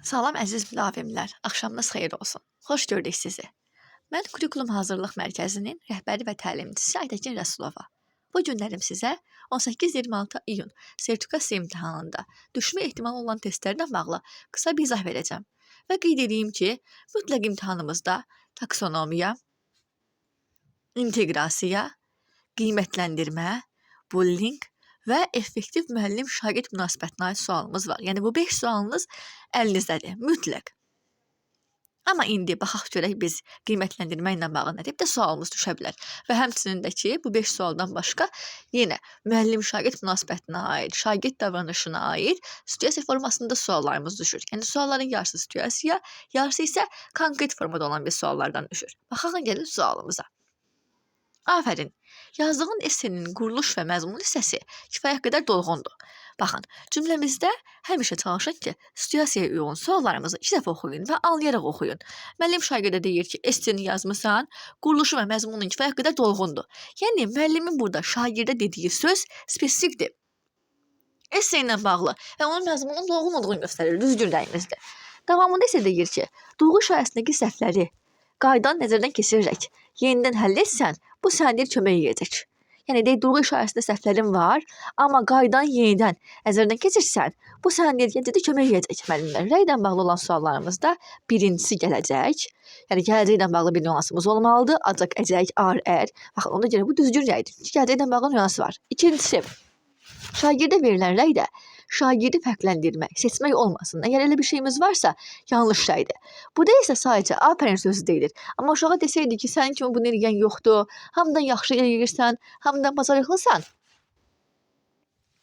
Salam əziz müdavimlər, axşamınız xeyir olsun. Xoş gördük sizi. Mən Kurikulum Hazırlıq Mərkəzinin rəhbəri və təlimçisi Aytəkin Rəsulova. Bu günlərim sizə 18-26 iyun sertifikasiya imtahanında düşmə ehtimalı olan testlərlə bağlı qısa bir izah verəcəm. Və qeyd edeyim ki, mütləq imtahanımızda taksonomiya, inteqrasiya, qiymətləndirmə, bullying və effektiv müəllim-şagird münasibətinə aid sualımız var. Yəni bu 5 sualınız əlinizdədir, mütləq. Amma indi baxaq görək biz qiymətləndirmə ilə bağlı nə tipdə sualımız düşə bilər. Və həmçinin də ki, bu 5 sualdan başqa yenə müəllim-şagird münasibətinə aid, şagird davranışına aid situasiya formasında suallarımız düşür. Yəni sualların yarısı situasiya, yarısı isə konkret formada olan bir suallardan düşür. Baxaq gəlin sualımıza. Afərin. Yazdığın essenin quruluş və məzmun hissəsi kifayət qədər dolğundur. Baxın, cümləmizdə həmişə çalışın ki, situasiyaya uyğun suallarımızı iki dəfə oxuyun və anlayaraq oxuyun. Müəllim şagirdə deyir ki, esseni yazmısan, quruluşu və məzmunun kifayət qədər dolğundur. Yəni müəllimin burada şagirdə dediyi söz spesifikdir. Esse ilə bağlı və onun məzmununun dolğun olduğunu göstərir, düzgün rəyimizdir. Davamında isə deyir ki, duyğu işarəsindəki səhvləri qaydanı nəzərdən keçirərək yenidən həll etsən, bu sənə deyir kömək eləyəcək. Yəni deyir, duyğu işarəsində səhvlərin var, amma qaydanı yenidən nəzərdən keçirsən, bu sənə deyir, gələcəkdə kömək eləyəcək müəllimlər. Rəylə bağlı olan suallarımızda birincisi gələcək. Yəni gələcəklə bağlı bir nüansımız olmalıdır. Acaq, əcək, ar, ər. Baxın, ona görə bu düzgün rəydir. Çünki gələcəklə bağlı nüans var. İkincisi, şagirdə verilən rəy də şagirdi fərqləndirmək, seçmək olmasın. Əgər elə bir şeyimiz varsa, yanlış rəydir. Burada isə sadəcə afərin sözü deyilir. Amma uşağa desəydi ki, sənin kimi bunu eləyən yoxdur, hamıdan yaxşı eləyirsən, hamıdan bacarıqlısan,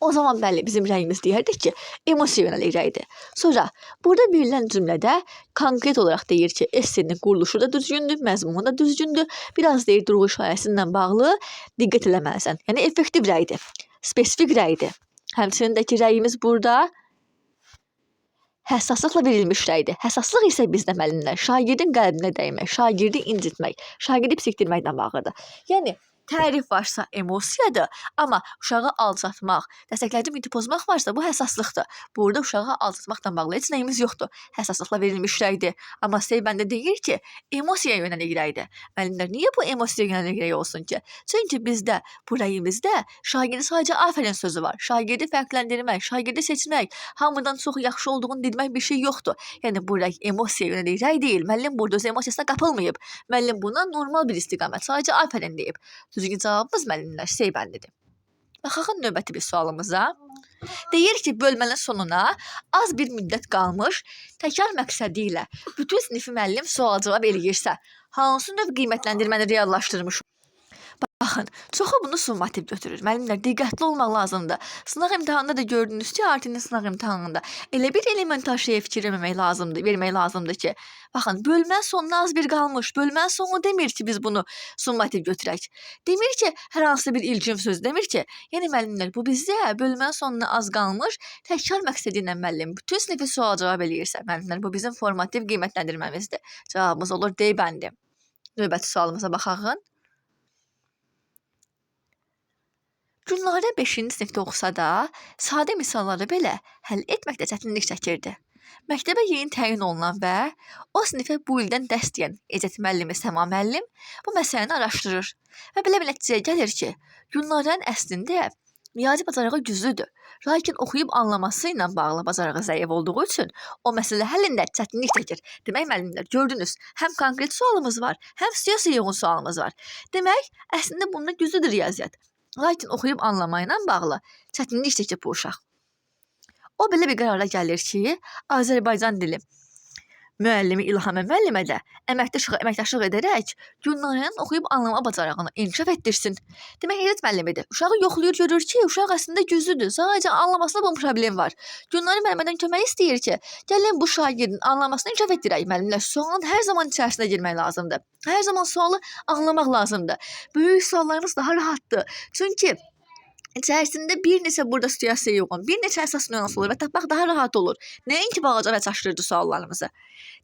o zaman bəli, bizim rəyimiz deyərdik ki, emosiya yönəlik rəydir. Sonra burada verilən cümlədə konkret olaraq deyir ki, essenin quruluşu da düzgündür, məzmunu da düzgündür. Biraz deyir duyğu işarəsi ilə bağlı diqqət eləməlisən. Yəni effektiv rəydir, spesifik rəydir. Həmçinin də ki, rəyimiz burada həssaslıqla verilmiş rəydir. Həssaslıq isə bizdə müəllimlər şagirdin qəlbinə dəymək, şagirdi incitmək, şagirdi pisikdirməklə bağlıdır. Yəni tərif varsa emosiyadır, amma uşağı alçatmaq, dəstəkləyici mühiti pozmaq varsa bu həssaslıqdır. Burada uşağı alçatmaqla bağlı heç nəyimiz yoxdur. Həssaslıqla verilmiş rəydir. Amma C bəndi deyir ki, emosiyaya yönəlik rəydir. Müəllimlər, niyə bu emosiyaya yönəlik rəy olsun ki? Çünki bizdə bu rəyimizdə şagirdi sadəcə afərin sözü var. Şagirdi fərqləndirmək, şagirdi seçmək, hamıdan çox yaxşı olduğunu demək bir şey yoxdur. Yəni bu rəy emosiyaya yönəlik rəy deyil. Müəllim burada öz emosiyasına qapılmayıb. Müəllim buna normal bir istiqamət, sadəcə afərin deyib. Düzgün cavabımız müəllimlər C bəndidir. Baxaq növbəti bir sualımıza. Deyir ki, bölmənin sonuna az bir müddət qalmış, təkrar məqsədi ilə bütün sinifi müəllim sual-cavab eləyirsə, hansı növ qiymətləndirməni reallaşdırmış? Baxın, çoxu bunu summativ götürür. Müəllimlər, diqqətli olmaq lazımdır. Sınaq imtahanında da gördünüz ki, RT-nin sınaq imtahanında elə bir elementar şeyə fikir verməmək lazımdır, vermək lazımdır ki, baxın, bölmənin sonuna az bir qalmış. Bölmənin sonu demir ki, biz bunu summativ götürək. Demir ki, hər hansı bir ilkin söz demir ki, yəni müəllimlər, bu bizdə bölmənin sonuna az qalmış, təkrar məqsədi ilə müəllim bütün sinifi sual-cavab eləyirsə, müəllimlər, bu bizim formativ qiymətləndirməmizdir. Cavabımız olur D bəndi. Növbəti sualımıza baxaq. Gülnarə 5-ci sinifdə oxusa da, sadə misalları belə həll etməkdə çətinlik çəkirdi. Məktəbə yeni təyin olunan və o sinifə bu ildən dərs deyən Ezzət müəllimi Səma müəllim bu məsələni araşdırır və belə bir nəticəyə gəlir ki, Gülnarənin əslində riyazi bacarığı güclüdür. Lakin oxuyub anlaması ilə bağlı bacarığı zəif olduğu üçün o məsələ həllində çətinlik çəkir. Demək müəllimlər, gördünüz, həm konkret sualımız var, həm siyasi uyğun sualımız var. Demək, əslində bunda güclüdür riyaziyyat. Lakin oxuyub anlamayla bağlı çətinlik çəkir bu uşaq. O belə bir qərara gəlir ki, Azərbaycan dili müəllimi İlhamə müəllimə də əməkdaşlıq edərək Gülnarənin oxuyub anlama bacarığını inkişaf etdirsin. Demək, Ezzət müəllimidir. Uşağı yoxlayır, görür ki, uşaq əslində güclüdür. Sadəcə anlamasında bunun problem var. Gülnarə müəllimədən kömək istəyir ki, gəlin bu şagirdin anlamasını inkişaf etdirək. Müəllimlər, sualın hər zaman içərisinə girmək lazımdır. Hər zaman sualı anlamaq lazımdır. Böyük suallarımız daha rahatdır. Çünki içərisində bir neçə burada situasiya uyğun, bir neçə əsas nüans olur və tapmaq daha rahat olur. Nəinki balaca və çaşdırıcı suallarımızı.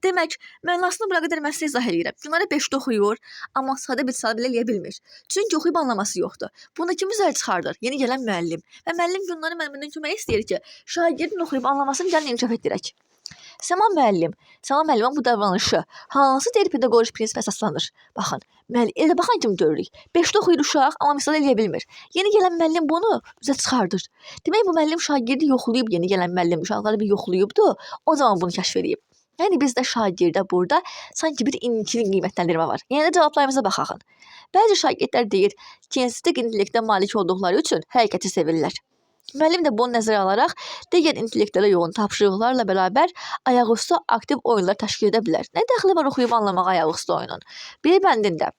Demək, mənasını bura qədər mən sizə izah eləyirəm. Gülnarə 5-də oxuyur, amma sadə bir sual belə eləyə bilmir. Çünki oxuyub anlaması yoxdur. Bunu kim üzə çıxardır? Yeni gələn müəllim. Və müəllim Gülnarə müəllindən kömək istəyir ki, şagirdin oxuyub anlamasını gəlin inkişaf etdirək. Səma müəllim, Səma müəllimin bu davranışı hansı deyir pedaqoji prinsipə əsaslanır? Baxın, müəllim, elə baxan kimi görürük. 5-də oxuyur uşaq, amma misal eləyə bilmir. Yeni gələn müəllim bunu üzə çıxardır. Demək bu müəllim şagirdi yoxlayıb, yeni gələn müəllim uşaqları bir yoxlayıbdı, o zaman bunu kəşf eləyib. Yəni bizdə şagirdə burada sanki bir ilkin qiymətləndirmə var. Yəni cavablarımıza baxaq. Bəzi şagirdlər deyir, kinestetik intellektə malik olduqları üçün hərəkəti sevirlər. Müəllim də bunu nəzərə alaraq digər intellektlərə yoğun tapşırıqlarla bərabər ayaqüstü aktiv oyunlar təşkil edə bilər. Nə dəxli var oxuyub anlamağa ayaqüstü oyunun? B bəndində.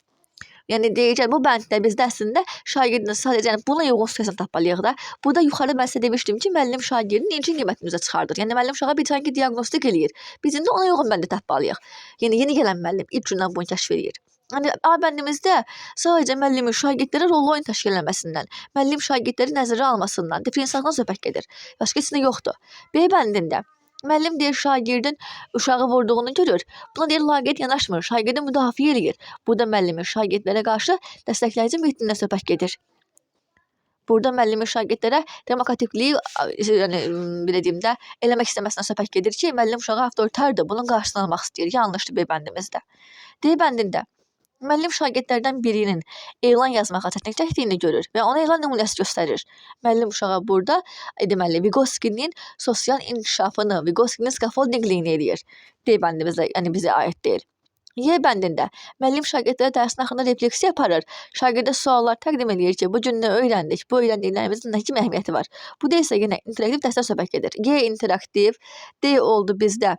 Yəni deyəcək bu bənddə bizdə əslində şagirdin sadəcə yəni buna uyğun situasiyanı tapmalıyıq da. Burada yuxarıda mən sizə demişdim ki, müəllim şagirdin ilkin qiymətini üzə çıxardır. Yəni müəllim uşağa bir sanki diaqnostik eləyir. Biz indi ona uyğun bəndi tapmalıyıq. Yəni yeni gələn müəllim ilk gündən bunu kəşf eləyir. Yəni A bəndimizdə sadəcə müəllimin şagirdlərə rollu oyun təşkil eləməsindən, müəllim şagirdləri nəzərə almasından, diferensialdan söhbət gedir. Başqa heç nə yoxdur. B bəndində müəllim deyir şagirdin uşağı vurduğunu görür. Buna deyir laqeyd yanaşmır, şagirdi müdafiə eləyir. Burada müəllimin şagirdlərə qarşı dəstəkləyici mühitindən söhbət gedir. Burada müəllimin şagirdlərə demokratikliyi, yəni belə deyim də, eləmək istəməsindən söhbət gedir ki, müəllim uşağı avtoritardır, bunun qarşısını almaq istəyir. Yanlışdır B bəndimizdə. D bəndində müəllim şagirdlərdən birinin elan yazmağa çətinlik çəkdiyini görür və ona elan nümunəsi göstərir. Müəllim uşağa burada, deməli, Vygotsky'nin sosial inkişafını, Vygotsky'nin scaffoldingliyini eləyir. D bəndimizdə, yəni bizə aid deyil. Y bəndində müəllim şagirdlərə dərsin axırında refleksiya aparır. Şagirdə suallar təqdim eləyir ki, bu gün nə öyrəndik, bu öyrəndiklərimizin nə kimi əhəmiyyəti var. Bu da isə yenə interaktiv dərsdən söhbət gedir. Y interaktiv, D oldu bizdə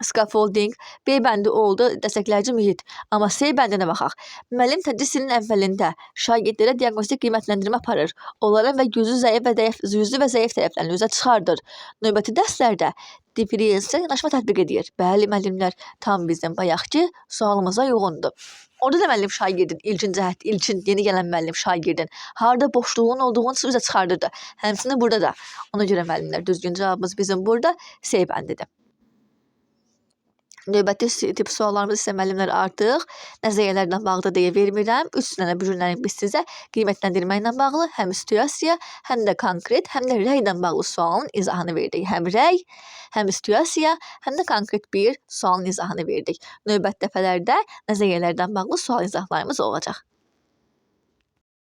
scaffolding, B bəndi oldu dəstəkləyici mühit. Amma C bəndinə baxaq. Müəllim tədris ilinin əvvəlində şagirdlərə diaqnostik qiymətləndirmə aparır. Onların və güclü, zəif və güclü və zəif tərəflərini üzə çıxardır. Növbəti dərslərdə diferensial yanaşma tətbiq edir. Bəli, müəllimlər, tam bizim bayaqki sualımıza uyğundur. Orada da müəllim şagirdin ilkin cəhət, ilkin yeni gələn müəllim şagirdin harda boşluğun olduğunu üzə çıxardırdı. Həmçinin burada da. Ona görə müəllimlər, düzgün cavabımız bizim burada C bəndidir. Növbəti tip suallarımız isə müəllimlər artıq nəzəriyyələrlə bağlı deyə vermirəm. 3 dənə bu günlərin biz sizə qiymətləndirmə ilə bağlı həm situasiya, həm də konkret, həm də rəylə bağlı sualın izahını verdik. Həm rəy, həm situasiya, həm də konkret bir sualın izahını verdik. Növbəti dəfələrdə nəzəriyyələrdən bağlı sual izahlarımız olacaq.